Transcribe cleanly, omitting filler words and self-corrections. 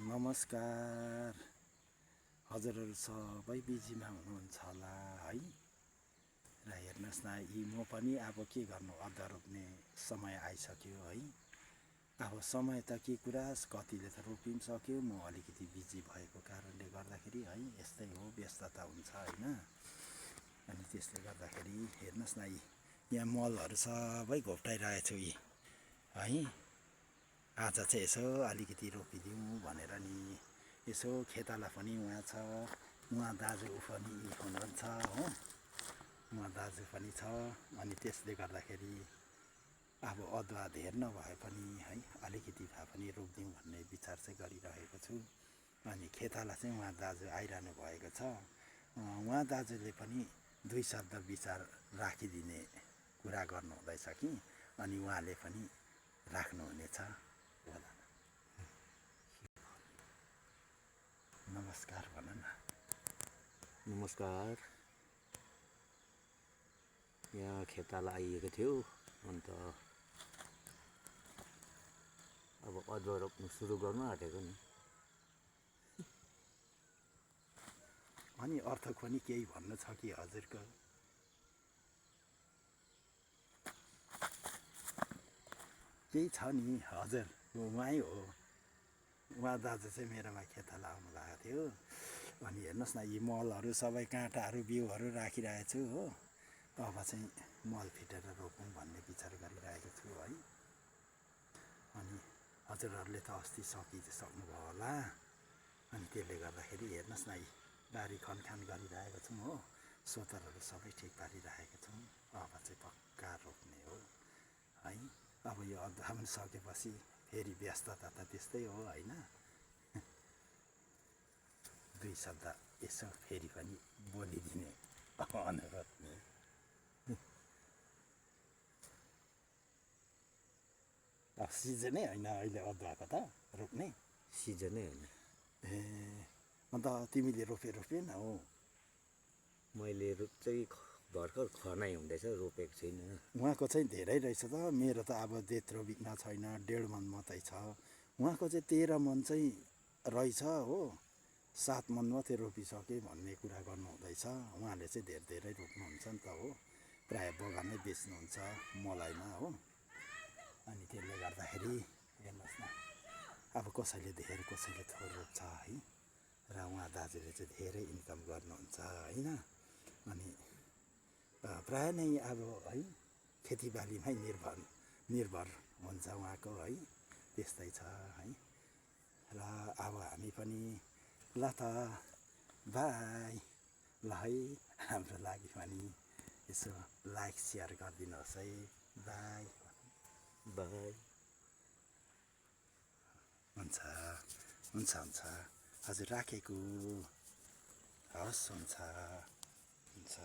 नमस्कार। हजुरहरू सबै बिजीमा हुनुहुन्छ होला है। र हेर्नुहोस् न, म पनि अब के गर्नु, अदुवा रोप्ने समय आइसक्यो है। अब समय त के कुरा, कतिले त रोपिसक्यो, म अलिकति बिजी भएको कारणले गर्दाखेरि है, यस्तै हो, व्यस्तता हुन्छ होइन। अनि त्यसले गर्दाखेरि हेर्नुहोस् न, यहाँ मलहरू सबै घोप्टाइरहेको छु है। आज चाहिँ यसो अलिकति रोपिदिउँ भनेर नि, यसो खेताला पनि उहाँ छ, उहाँ दाजु पनि हुनुहुन्छ हो, उहाँ दाजु पनि छ। अनि त्यसले गर्दाखेरि अब अदुवा धेर नभए पनि है, अलिकति भए पनि रोपिदिउँ भन्ने विचार चाहिँ गरिरहेको छु। अनि खेताला चाहिँ उहाँ दाजु आइरहनु भएको छ। उहाँ दाजुले पनि दुई शब्द विचार राखिदिने कुरा गर्नुहुँदैछ कि, अनि उहाँले पनि राख्नुहुनेछ होला। नमस्कार भन न। नमस्कार। यहाँ खेताला आइएको थियो, अन्त अब अदुवा रोप्नु सुरु गर्नु आँटेको नि। अनि अर्थ पनि केही भन्नु छ कि हजुरको? केही छ नि हजुर, उहाँ हो, उहाँ दाजु चाहिँ मेरोमा खेताला आउनु भएको थियो। अनि हेर्नुहोस् न, यी मलहरू सबै काँटाहरू बिउहरू राखिरहेको छु हो। अब चाहिँ मल फिटेर रोपौँ भन्ने विचार गरिरहेको छु है। अनि हजुरहरूले त अस्ति सक्नुभयो होला। अनि त्यसले गर्दाखेरि हेर्नुहोस् न, बारी खनखान गरिरहेको छौँ हो, सोतरहरू सबै ठिक पारिरहेको छौँ। अब चाहिँ पक्का रोप्ने हो है। अब यो अदुवा पनि सकेपछि फेरि व्यस्तता त त्यस्तै हो होइन। दुई शब्द यसो फेरि पनि बोलिदिने अनुरोध नि। अब सिजनै होइन अहिले अदुवाको त रोप्ने सिजनै होइन। ए, अन्त तिमीले रोपेन हो? मैले चाहिँ भर्खर खनाइ हुँदैछ, रोपेको छुइनँ। उहाँको चाहिँ धेरै रहेछ त, मेरो त अब त्यत्रो बिघ्न छैन, 1.5 मन मात्रै छ। उहाँको चाहिँ 13 मन चाहिँ रहेछ हो, 7 मन मात्रै रोपिसके भन्ने कुरा गर्नुहुँदैछ। उहाँले चाहिँ धेरै रोप्नुहुन्छ नि त हो, प्रायः बगानमै बेच्नुहुन्छ मलाइमा हो। अनि त्यसले गर्दाखेरि हेर्नुहोस् न, अब कसैले धेर कसैले थोर रोप्छ है। र उहाँ दाजुले चाहिँ धेरै इन्कम गर्नुहुन्छ होइन। अनि प्रायः नै अब है, खेतीबालीमै निर्भर हुन्छ उहाँको है, त्यस्तै छ है। र अब हामी पनि ल त बाई, ल है, हाम्रो लागि पनि यसो लाइक सेयर गरिदिनुहोस् है। By by. हुन्छ हुन्छ हुन्छ हजुर, राखेको हवस्, हुन्छ हुन्छ।